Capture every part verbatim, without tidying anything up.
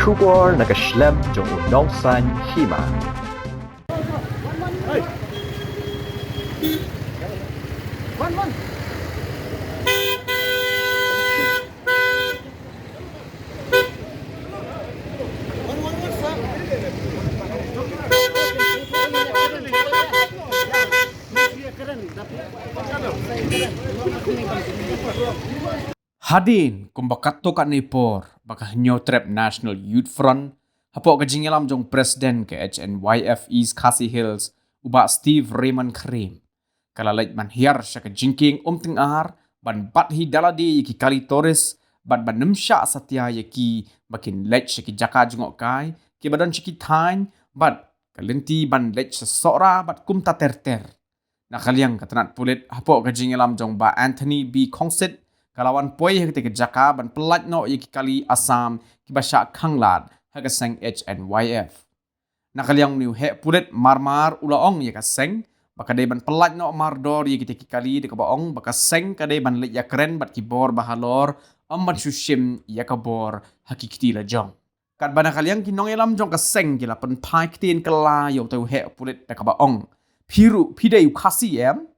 Khubor na ka shlem jong u nongsaiñ hima. Hadien kumba katto katne por ba ka Hynñiewtrep National Youth Front hapoh ka jingïalam jong u President ka H N Y F East Khasi Hills, u Bah Steve Raymond Kyriem, ka la leit ban hiar sha ka jingkieng Umtyngar ban bat hi da lade ïa ki kali tourist bad ban nym shah satia ïa ki ba kin leit sha ki jaka jngohkai kiba don sha ki thaiñ bad ka lynti ban leit sha Sohra bad kumta ter ter. Na ka liang ka tnat pulit hapoh ka jingïalam jong u Bah Anthony B Khongsit ka la wan poi ha katei ka jaka ban pyllait noh ïa ki kali Assam kiba shah khanglad ha ka seng H N Y F. Na ka liang une u heh pulit marmar u la ong ïa ka seng ba ka dei ban pyllait noh mardor ïa kitei ki kali da kaba ong ba ka seng ka dei ban leit ïakren bad ki bor ba halor, ym ban shu shim ïa ka bor ha ki kti lajong. Katba na ka liang ki nongïalam jong ka seng ki la pynphai ktien kylla ïa utei u heh pulit da kaba ong, phi ruh phi dei u Khasi em?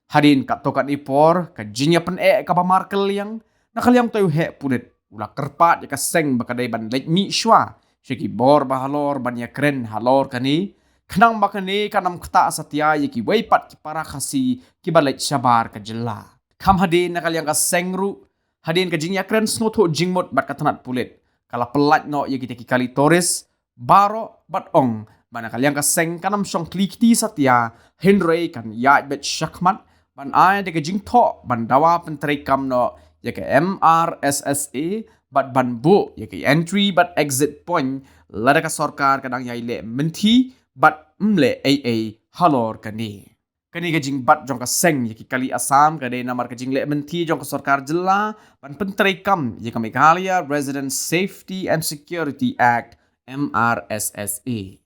Hadien katto katne por ka jingïapyneh kaba markylliang, na ka liang utei u heh pulit u la kyrpad ïa ka seng ba ka dei ban leit mih shuwa sha ki bor ba halor ban ïakren halor kane, khnang ba kane kan ym ktah satia ïa kiwei pat ki para Khasi kiba leit shabar ka jylla. Kham hadien na ka liang ka seng ruh, hadien ka jingïakren sngewthuh jingmut bad ka tnat pulit, ka la pyllait noh ïa kitei ki kali tourist baroh bad ong ba na ka liang ka seng kan ym shong khlieh kti satia, hynrei kan ïaid beit shakhmat ban ai da ka jingthoh ban dawa pyntreikam noh ïa ka M R S S A bad ban buh ïa ka entry bad exit point lada ka sorkar ka dang ïai leh mynthi bad ym leh ei ei halor kane. Kane ka jingbat jong ka seng ïa ki kali Assam ka dei namar ka jingleh mynthi jong ka sorkar jylla ban pyntreikam ïa ka Meghalaya Residents Safety and Security Act, M R S S A.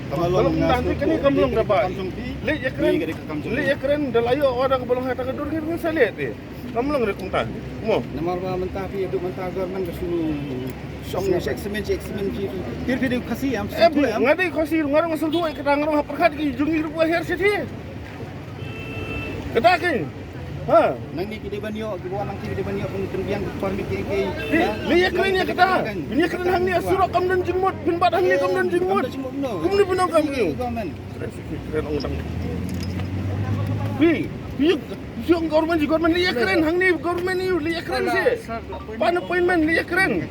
Ka long tang kane kam long da bai. Leh ïakren, leh ïakren da la ïoh order kaba long ha ta ka dur ngi sa leh te. Kam long re kumta. Mo. Namar ba mynta phi ïa duk mynta government ka shu shong experiment, experiment phi. Phi dei Khasi em? Eh, nga dei Khasi, nga dei Khasi, nga dei Khasi, nga dei Khasi. Kata keiñ. Ha. Nangne ki dei ban ïoh, ki wan nangne ki dei ban ïoh pynbiang permit ki ki. Leh ïakren ïa kata. Leh ïakren hangne surok kam don jingmut, pynbat hangne kam don jingmut. Kumne pynong kam ïoh. Phi, phi, phi ong government ji government leh ïakren hangne government ïoh leh ïakren se. Pan appointment leh ïakren.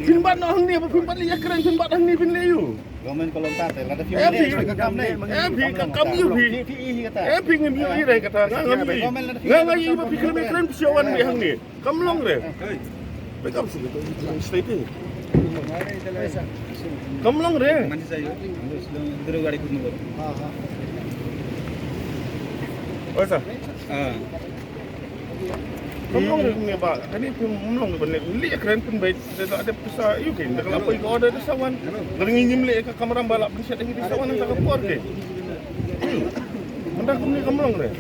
Pynbat noh hangne, pynbat leh ïakren, pynbat hangne pynleh ïoh. Government ka long ta te lada phi, eh, phi ka kam ne. Eh, phi ka kam ïoh phi. Phi, phi, phi kata. Eh, phi ngim ïoh i re kata. Nga ngam ïoh. Nga nga ïoh ba phi khlem kren phi wan bi hangne. Kam long re. Phi kam shu state ni. Kam long re. Oi sa. Ah. Kam long ne ba, kane phi mlong ne ban leh, leh kren pynbeit, da da pisa, yu ke, da ka la poi ka order da sa wan. Da ngi ngim leh ka kamram ba la pynshet da ngi da sa wan da ka por ke. Mynta kumne kam long re.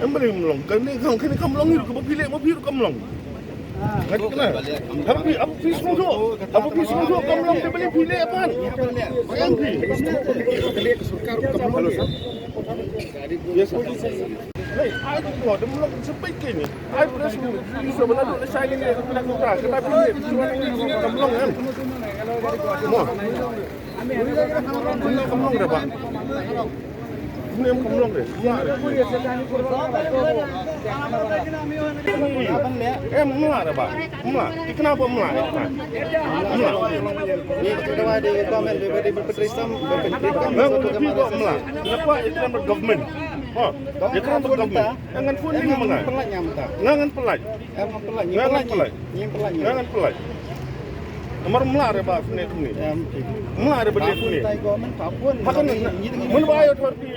Em ba ne mlong, kane kam, kane kam long yu ka ba phi leh, ba phi kam long. Nga kena. Haba phi, haba phi sngewthuh. Haba phi sngewthuh kam long te balei phi leh pat. Em phi. Yes, sir. Hei, ai tu mo, dem long sampai kini. Ai press release mana tu saya ni kena kata, kata phi leh, phi leh kam long em. Mo. Kam long dah, Pak. Ni em kam long re. Mlah re. Em mlah re ba. Mlah. Ti kenapa mlah? Mlah. Ni kita ada komen daripada berpetrisam, berpetrisam. Mlah. Kenapa itu nama government? Oh, dia kenapa government? Ngan phone ni mengai. Ngan pelaj. Ngan pelaj. Ngan pelaj. Ngan pelaj. Namar mlah re ba phone ni. Mlah re ba phone ni. Hakan mana ba ayo thor pi.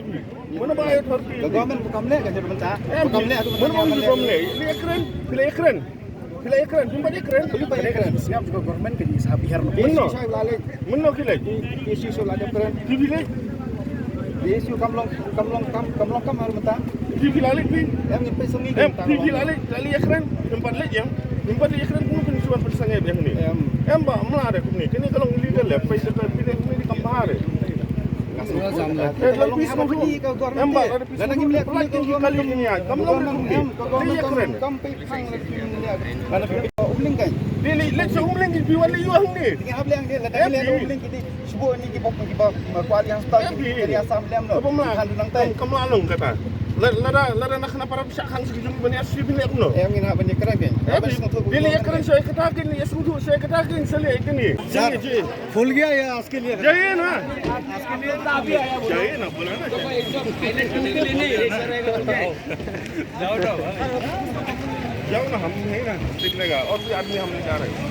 Mana ba ayo thor pi. Government bukan leh kan jadi bentar. Bukan leh tu. Mana ba bukan leh. Leh kren. Leh kren. Pynbat leh kren. Pynbat leh kren. Siap juga government kan ni sahab biar. Mana? Mana ki leh? Isi so leh kren. Ki leh. Issue kam long, kam long, kam, kam long kam ar mynta. Phi phi la leit phi. Em ngin peit sngewbha. Em phi phi la leit, la leit ïakren. Em pat leit ïa. Em pat leit ïakren kumno phin shu wan pynsangeh biang ni. Em. Em ba mla de kumne. Kane ka long illegal leh. Peit da ka phi leit kumne di kam bha de. Eh, la phi sngewbha. Em ba la phi sngewbha. Lada ngim leh kumne ki kali ni ïa. Kam long kumne. Leit ïakren. Kam peit sang leh kumne. Lada phi Umling kan. Leit leit leit sha Umling ki phi wan leit ïa hangne. Ki hap leh hangne lada ki leh Umling ki di. Shu buh ni ki bok ni ki bok, ma, kwah liang star ki, ki liang sam lem no. Ka bym la. Kan du nang tai. Kam la long kata. La, lada, lada na khana para pisa khang sigi jung ban ïa shu bin leh kumno. Em ngin hap ban ïakren kan. Em, hap ban sngewthuh. Bin ïakren sha kata kin, ïa sngewthuh sha kata kin, sa leh kini. Sir, फूल गया या इसके लिए? जाइए ना। इसके लिए तो अभी आया बोलो। जाइए ना, बोला ना। तो कोई एकदम फाइनल करने के लिए नहीं, रेडी करेगा तो क्या? जाओ, जाओ। जाओ ना, हम है ना, देख लेगा। और भी आदमी हम ले जा रहे हैं।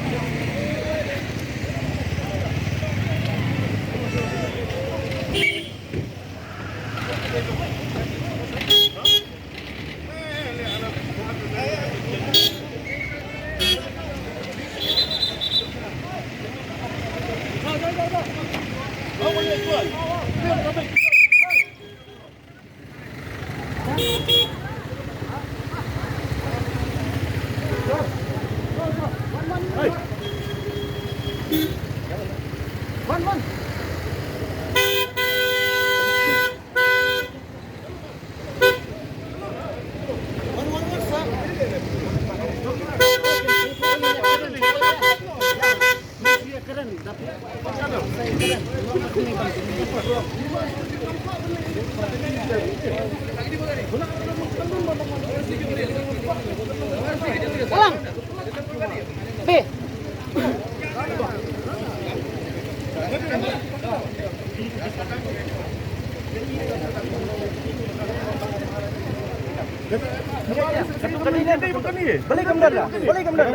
Balei kam don? Balei kam don? Balei kam don?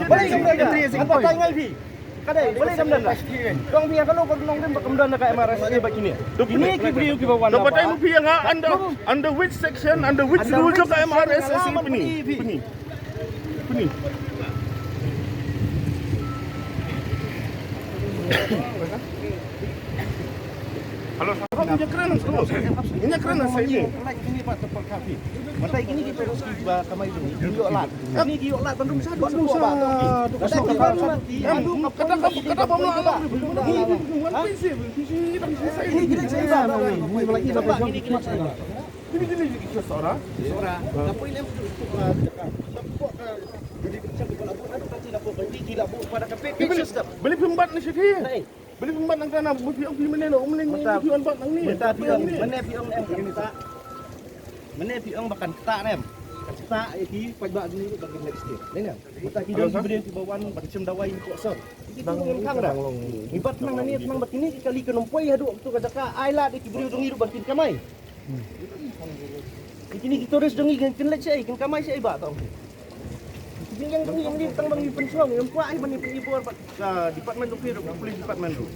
Balei kam don? Ka dei, balei kam don la? Kong phi ïa kano ka nongrim ba kam don la ka M R S S A ba kine? Kine ki briew kiba wan. To batai ma phi ïa nga under, under which section, under which rule jong ka M R S S A phi ni? Phi ni. Phi ni. Hello, sir. Kong ïa kren sa. Ïa kren sa ni. Batai kine ki terus kiba kamai jong. Ïoh lad. Kine ki ïoh lad ban rung sha, ban rung sha. Kata ki ban, em, kata ka, kata ka bom la. Kine ki leit sha ïa ba. Kine ki leit sha ïa ba. Kine ki leit sha ïa ba. Balei phim bat na shi. Balei phim bat nang kana, ma phi ong phi mynne na Umling, ma phi ong bat nang ni. Mynta phi ong, mynne phi ong em kan ktah. Mynne phi ong ba kan ktah ne em. Kan ktah ïa ki paidbah jong ngi ruh ba kin leit sha ki. Mynta ki don ki briew kiba wan ban shim dawai ki por sor. Ki ong em khang da. Ngi bat nang nane nang ba kine ki kali kan ym poi haduh tu ka jaka, ai lad ïa ki briew jong ngi ruh ba kin kamai. Kine ki tourist jong ngi kin leit shaei, kin kamai shaei ba tong. Ki jingïeng jong ngi ngi tang ba ngi pynshlur, ngi kwah ai ba ngi pynibor bad ka department of police department ruh.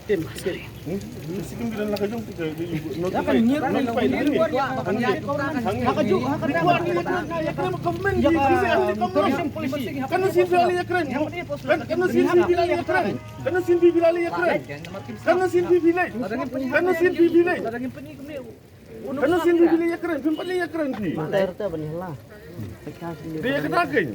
Sikim, sikim. Hmm? Sikim ki don la ka jong ki, ki, ki, notify. Notify. Government ki, ki, ki, government. Kan shin phi la ïakren. Kan, kan shin phi la ïakren. Kan shin phi la ïakren. Kan shin phi la ïakren. Kan shin phi la ïakren. Kan shin phi la ïakren. Phim pat la ïakren phi. Mynta ïa kata ban ïa la. Peit ka shin. Dei ïa kata kein.